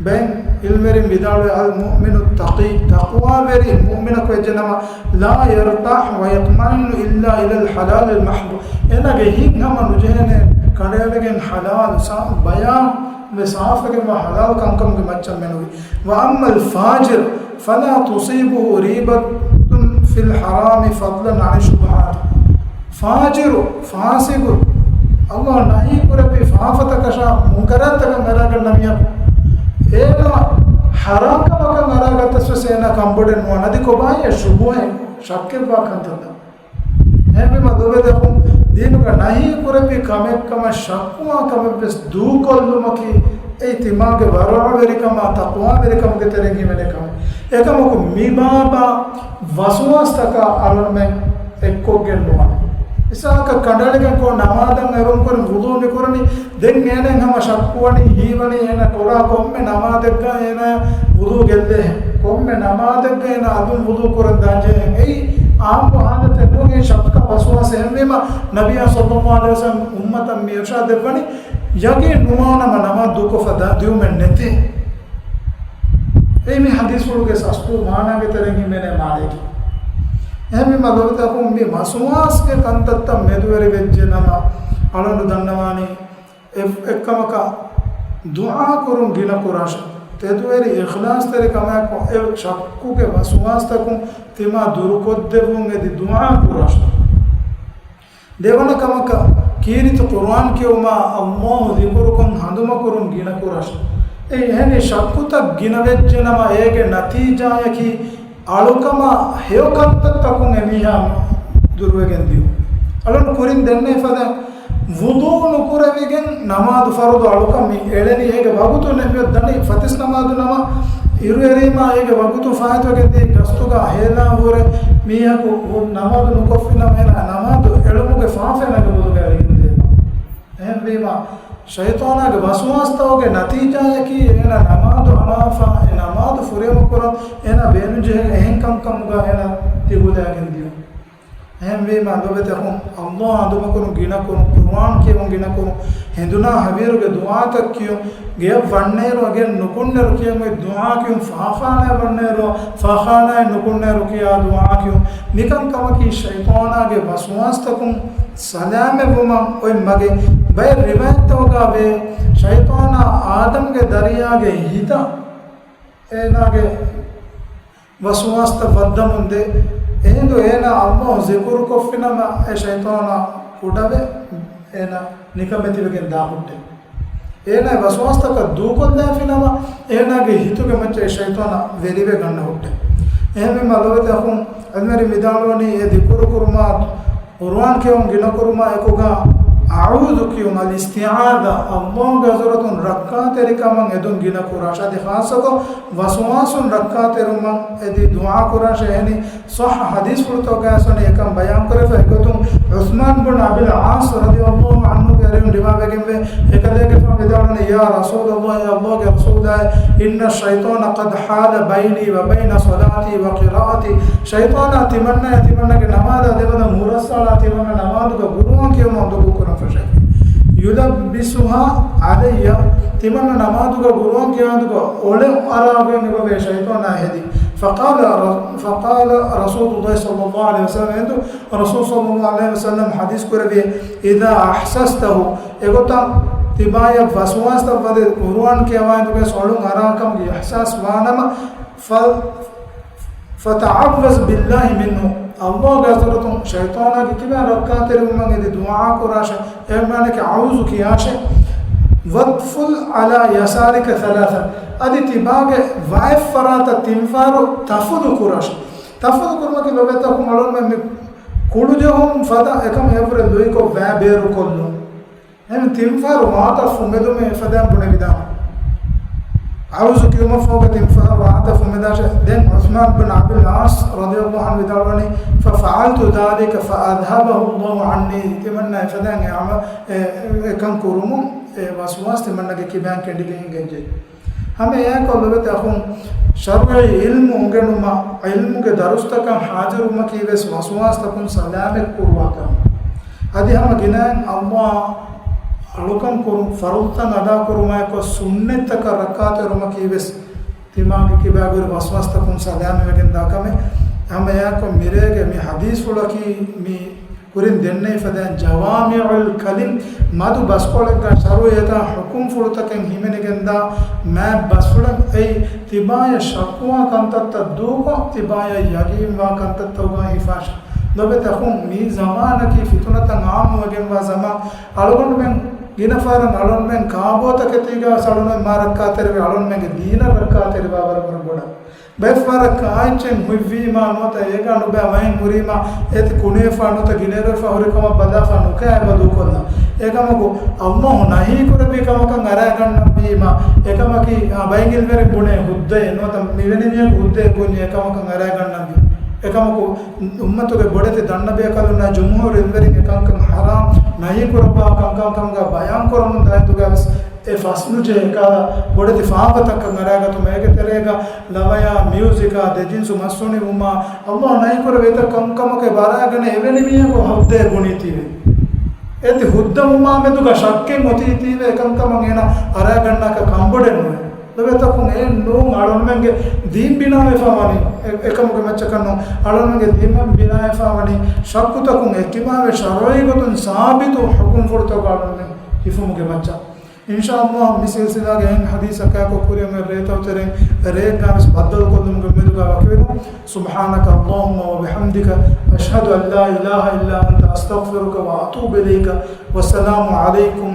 ބައެއް ޢިލްމުވެރިން ވިދާޅުވޭ، އަލް މުއުމިނު ތަޤީ، ތަޤްވާވެރި މުއުމިނަކު ވެއްޖެނަމަ، ލާ ޔަރްތާޙު ވަޔަޠްމައިންނު އިއްލާ އިލަލް ޙަލާލިލް މަޙްޟު. އޭނާގެ ހިތް ހަމަ ނުޖެހޭނެ ކަނޑައެޅިގެން ޙަލާލު ސާފު ބަޔާން ވެ ސާފުވެގެންވާ ޙަލާލު ކަންކަމުގެ މައްޗަށް މެނުވީ. ވައައްމަލް ފާޖިރު ފަލާ ތުޞީބުހު ރީބަތުން ފިލް ޙަރާމި ފަޟްލަން ޢަނިއް ޝުބުހާތި. ފާޖިރު، ފާސިގު، ﷲ ނަހީ ކުރެއްވި ފާފަތަކަށާ މުންކަރާތްތަކަށް އަރާގަންނަ މީހަކު އޭނާ ޙަރާމް ކަމަކަށް އަރާގަތަސް ވެސް އޭނާ ކަނބޮޑެއް ނުވާނެ. އަދި ކޮބާހޭ ޝުބުހައެއް، ޝައްކެއްވާ ކަންތައްތައް؟ އެހެންވީމަ ލޮބުވެތި އަޚުން، ދީނުގަ ނަހީ ކުރެއްވި ކަމެއްކަމަށް ޝައްކުވާ ކަމެއްވެސް ދޫކޮށްލުމަކީ، އެއީ ތިމާގެ ވަރަޢުވެރިކަމާ ތަޤްވާވެރިކަމުގެ ތެރެއިން ހިމެނޭ ކަމެއް. އެކަމަކު މި ބާބާ ވަސްވާސްތަކާ އަޅުންމެން އެއްކޮށްގެން ނުވާނެ. މިސާލަކަށް ކަނޑައެޅިގެން ކޮށް ނަމާދަށް އެރުން ކުރިން ވުޟޫ މި ކުރަނީ. ދެން އޭނައަށް ހަމަ ޝައްކުވަނީ، ހީވަނީ އޭނަ ކުރާ ކޮންމެ ނަމާދެއްގަ އޭނަ ވުޟޫ ގެއްލޭހެން، ކޮންމެ ނަމާދެއްގަ އޭނަ އަލުން ވުޟޫ ކުރަން ދާންޖެހޭހެން. އެއީ އާއްމު ހާލަތެއް ނޫން، އެއީ ޝައްކާ ވަސްވާސް. އެހެންވީމަ، ނަބިއްޔާ ޞައްލައްލާހު ޢަލައިހި ވަސައްލަމް އުއްމަތަށް މި އިރުޝާދު ދެއްވަނީ، ޔަޤީން ނުވާނަމަ ނަމާދު ދޫކޮށްފަ ދިޔުމެއް ނެތޭ. އެއީ މި ޙަދީޘްފުޅުގެ އަސްލު މާނާގެ ތެރެއިން ހިމެނޭ މާނައަކީ. އެހެންވީމަ ލޮބުވެތި އަޚުން، މި ވަސްވާސްގެ ކަންތައްތައް މެދުވެރިވެއްޖެ ނަމަ، އަޅުގަނޑު ދަންނަވާނީ، އެ-، އެއްކަމަކަށް ދުޢާ ކުރުން ގިނަ ކުރާށޭ. ތެދުވެރި އިޚްލާޞްތެރިކަމާއެކު އެ ޝައްކުގެ ވަސްވާސްތަކުން ތިމާ ދުރުކޮށްދެއްވުން އެދި ދުޢާ ކުރާށޭ. ދެވަނަ ކަމަކަށް، ކީރިތި ޤުރުއާން ކިޔުމާ، ﷲ ޛިކުރުކޮށް ހަނދުމަކުރުން ގިނަކުރަށް. އެ އެހެނި ޝައްކުތައް ގިނަވެއްޖެނަމަ، އޭގެ ނަތީޖާޔަކީ އަޅުކަމާ ހެޔޮ ކަންތައްތަކުން އެމީހާ ދުރުވެގެން ދިޔުން. އަޅުން ކުރިން ދެންނެވި ފަދައިން، ވުޟޫ ނުކުރެވިގެން ނަމާދު ފަރުޟު އަޅުކަން މި އެޅެނީ، އޭގެ ވަގުތު ނެތް މިއޮތް ދަނީ ފަތިސް ނަމާދު ނަމަ، އިރުއެރީމާ އޭގެ ވަގުތު ފާއިތުވެގެން ދިޔަ ގަސްތުގަ ހޭލާ ހުރެ މީހަކު ނަމާދު ނުކޮށްފިނަމަ، އޭނާ ނަމާދު އެޅުމުގެ ފާފައެއް ނަގަބުލުގަ އެޅިގެން ދިޔަ. އެހެންވީމަ، ޝައިޠާނާގެ ވަސްވާސްތަކުގެ ނަތީޖާޔަކީ އޭނާ ނަމާދު އަޅާފަ، އެ ނަމާދު ފުރިހަމަކުރަން އޭނާ ބޭނުންޖެހޭ އެހެން ކަންކަމުގަ އޭނާ ތިގުލައިގެން ދިޔުން. އެހެންވީމަ، ލޮބުވެތި އަޚުން، ﷲ އަނދުމަކުރުން ގިނަކުރުން، ޤުރުއާން ކިޔެވުން ގިނަކުރުން، ހެނދުނާ ހަވީރުގެ ދުޢާތައް ކިޔުން، ގެޔަށް ވަންނައިރު އަގެއް ނުކުންނައިރު ކިޔަން އޮތް ދުޢާ ކިޔުން، ފާޚާނާއަށް ވަންނައިރު، ފާޚާނާއެއް ނުކުންނައިރު ކިޔާ ދުޢާ ކިޔުން، މިކަންކަމަކީ ޝައިޠާނާގެ ވަސްވާސްތަކުން ސަލާމަތްވުމަށް އޮތް މަގެއް. ބައެއް ރިވާޔަތްތަކުގަ ވޭ، ޝައިޠާނާ އާދަމްގެ ދަރިޔާގެ ހިތަށް އޭނާގެ ވަސްވާސްތައް ވައްދަމުން ދޭ. އެހިނދު އޭނާ ﷲ ޒިކުރުކޮށްފިނަމަ، އެ ޝައިޠާނާ ކުޑަވެ، އޭނާ ނިކަމެތިވެގެން ދާ ހުއްޓޭ. އޭނާ ވަސްވާސްތަކަށް ދޫކޮށްލާފިނަމަ، އޭނާގެ ހިތުގެ މައްޗަށް އެ ޝައިޠާނާ ވެރިވެ ގަންނަ ހުއްޓޭ. އެހެންވީމަ، ލޮބުވެތި އަޚުން، ޢިލްމުވެރިން ވިދާޅުވަނީ އެ ޛިކުރު ކުރުމާ، ޤުރުއާން ކިޔުން ގިނަ ކުރުމާ އެކުގަ އަޢޫޛު ކިޔުން، އަލްއިސްތިޢާޛާ، ﷲގެ ޙަޟްރަތުން ރައްކާތެރިކަމަށް އެދުން ގިނަ ކުރާށޭ. އަދި ޚާއްޞަކޮށް ވަސްވާސުން ރައްކާތެރުމަށް އެދި ދުޢާ ކުރާށޭ. އެހެނީ ޞައްޙަ ޙަދީޘްފުޅުތަކުގައި ވަނީ އެކަން ބަޔާންކުރެފަ. އެގޮތުން ޢުޘްމާން ބުން އަބިލް ޢާޞް ރަޟިޔަﷲ ޢަންހުގެ އަރިހުން ރިވާވެގެންވޭ، އެކަލޭގެފާނު ވިދާޅުވަނީ، يا رسول الله، ﷲގެ ރަސޫލާއޭ، إن الشيطان قد حال بيني وبين صلاتي وقراءتي، ޝައިޠާނާ ތިމަންނާ ތިމަންނަގެ ނަމާދާ ދެވަނަ ހުރަސްއަޅާ ތިމަންނަ ނަމާދުގަ ޤުރުއާން ކިޔުމަށް އުނދަގޫ ކުރަން ފެށޭ. يلبسها علي، ތިމަންނަ ނަމާދުގަ ޤުރުއާން ކިޔާނދުގަ އޮޅެ އަރާގެން އެބަވޭ ޝައިޠާނާ ހެދި. فقال ر-، فقال رسول الله صلى الله عليه وسلم، އެނދު ރަސޫލު ޞައްލަﷲ ޢަލައިހި ވަސައްލަމް ޙަދީޘް ކުރެއްވި، إذا أحسسته، އެގޮތަށް ތިބާޔަށް ވަސްވާސްތައް ވަދެ ޤުރުއާން ކިޔަވާއިދުގަ އޮޅުން އަރާކަމުގެ އިޙްސާސް ވާނަމަ، ފަ-، فتعوذ بالله منه، ﷲގެ ޙަޟްރަތުން ޝައިޠާނާގެ ކިބައިން ރައްކާތެރިވުމަށް އެދި ދުޢާ ކުރާށޭ. އެ މާނައަކީ އަޢޫޛު ކިޔާށޭ. وادفل على يسارك ثلاثا، އަދި ތިބާގެ ވައެއް ފަރާތަށް ތިންފަހަރު ތަފުލު ކުރާށޭ. ތަފުލު ކުރުމަކީ ލޮބުވެތި އަޚުން އަޅުންމެން މި ކުޅުޖެހުން ފަދަ އެކަމަށް އެއަށްވުރެ ލުއިކޮށް ވައި ބޭރުކޮށްލުން. އެހެން ތިންފަހަރު ވާތަށް ފުމެދުމޭ އެފަދައިން ބުނެވިދާނެ. އަޢޫޛު ކިޔުމަށްފަހުގަ ތިންފަހަރު ވާތަށް ފުމެދާށޭ. ދެން ޢުޘްމާން ބިން އަބިލް ޢާޞް ރަޟިޔަﷲ ޢަންހު ވިދާޅުވަނީ، ففعلت ذلك فأذهبه الله عني، ތިމަންނާ އެފަދައިން އެ ޢަމަ-، އެ، އެ، އެކަން ކުރުމުން އެ ވަސްވާސް ތިމަންނަގެ ކިބައިން ކެނޑިގެން ގެންޖެ. ހަމަ އެއާއެކު ލޮބުވެތި އަޚުން، ޝަރުޢީ ޢިލްމު އުނގެނުމަށް، ޢިލްމުގެ ދަރުސްތަކަށް ޙާޟިރުވުމަކީ ވެސް ވަސްވާސްތަކުން ސަލާމަތް ކުރުވާ ކަމެއް. އަދި ހަމަ ގިނައިން ﷲ އަޅުކަން ކުރުން، ފަރުޟުތައް އަދާކުރުމާއެކު ސުންނަތްތަކަށް ރައްކާތެރުވުމަކީ ވެސް ތިމާގެ ކިބާގުރި ވަސްވާސްތަކުން ސަލާމަތްވެގެން ދާ ކަމެއް. ހަމަ އެއާއެކު މިރޭގެ މި ޙަދީޘްފުޅަކީ މި ކުރިން ދެންނެވި ފަދައިން ޖަވާމިޢުލް ކަލިމް، މަދު ބަސްކޮޅެއްގަ ޝަރުޢީ އެތާ ޙުކުމްފުޅުތަކެއް ހިމެނިގެންދާ މާތް ބަސްފުޅެއް. އެއީ ތިބާޔަށް ޝައްކުވާ ކަންތައްތައް ދޫކޮށް، ތިބާޔަށް ޔަގީންވާ ކަންތައްތަކުގަ ހިފާށޭ. ލޮބުވެތި އަޚުން، މި ޒަމާނަކީ ފިތުނަތައް ޢާއްމުވެގެންވާ ޒަމާން. އަޅުގަނޑުމެން ގިނަ ފަހަރަށް އަޅުންމެން ކާބޯތަކެތީގަ އަޅުންމެން މާ ރައްކާތެރިވެ، އަޅުންމެންގެ ދީނަށް ރައްކާތެރިވާ ވަރަށް ބޮޑަށް. ބައެއްފަހަރަށް ކާއެއްޗެއް ހުއްވީމާ ނުވަތަ އޭގަ ނުބައި ވައިން ހުރީމާ އޭތި ކުނިވެފަ ނުވަތަ ގިނައިރުވެފަ ހުރި ކަމަށް ބަލާފަ ނުކާ އެބަ ދޫކޮށްލަން. އެކަމަކު ﷲ ނަހީކުރެއްވި ކަމަކަށް އަރައިގަންނަންވީމާ، އެކަމަކީ، އާ، ބައިން ޢިލްމުވެރިން ބުނޭ ހުއްދައެއް ނުވަތަ މިވެނި މީހަކު ހުއްދައެއް ބުންޏެއް އެކަމަކަށް އަރައިގަންނަންވީ. އެކަމަކު އުއްމަތުގެ ބޮޑެތި ދަންނަބޭކަލުންނާ ޖުމްހޫރު ޢިލްމުވެރިން އެކަންކަން ޙަރާމް، ނަހީކުރައްވާ ކަންކަން ކަމުގަ ބަޔާންކުރަމުން ދާއިރުގަ ވެސް އެ ފަސްނުޖެހޭ އެކަހަލަ ބޮޑެތި ފާފަތަކަށް އަރައިގަތުމަށް. އޭގެ ތެރޭގަ ލަވަޔާ، މިއުޒިކާ، ދެޖިންސު މަސް ހުނިވުމާ، ﷲ ނަހީކުރެއްވި އެތައް ކަންކަމަކަށް އެބަ އަރައިގަނެ އެވެނި މީހަކު ހުއްދައެއް ބުނީތީވެ. އޭތި ހުއްދަ ވުމާ މެދުގަ ޝައްކެއް އޮތީތީވެ އެކަންކަމަށް އޭނަ އަރައިގަންނާކަށް ކަންބޮޑެއް ނުވޭ. ލޮބުވެތި އަޚުން އެއެއް ނޫން އަޅުންމެންގެ ދީން ބިނާވެފަ ވަނީ. އެ-، އެކަމުގެ މައްޗަކަށް ނޫން. އަޅުންމެންގެ ދީން ބިނާވެފަ ވަނީ ޝައްކުތަކުން އެއްކިބާވެ ޝަރުޢީގޮތުން ސާބިތު ޙުކުމްފުޅުތަކުގަ އަޅުންމެން ހިފުމުގެ މައްޗަށް. އިންޝާﷲ މި ސިލްސިލާގެ އެހެން ޙަދީޘްތަކާއެކު ކުރިއަށް އޮތް ރޭތަކު ތެރެއިން ރެއެއްގަ ވެސް ބައްދަލުކޮށްލުމުގެ އުއްމީދުގަ ވަކިވެލަން. سبحانك اللهم وبحمدك، أشهد أن لا إله إلا أنت، أستغفرك وأتوب إليك. والسلام عليكم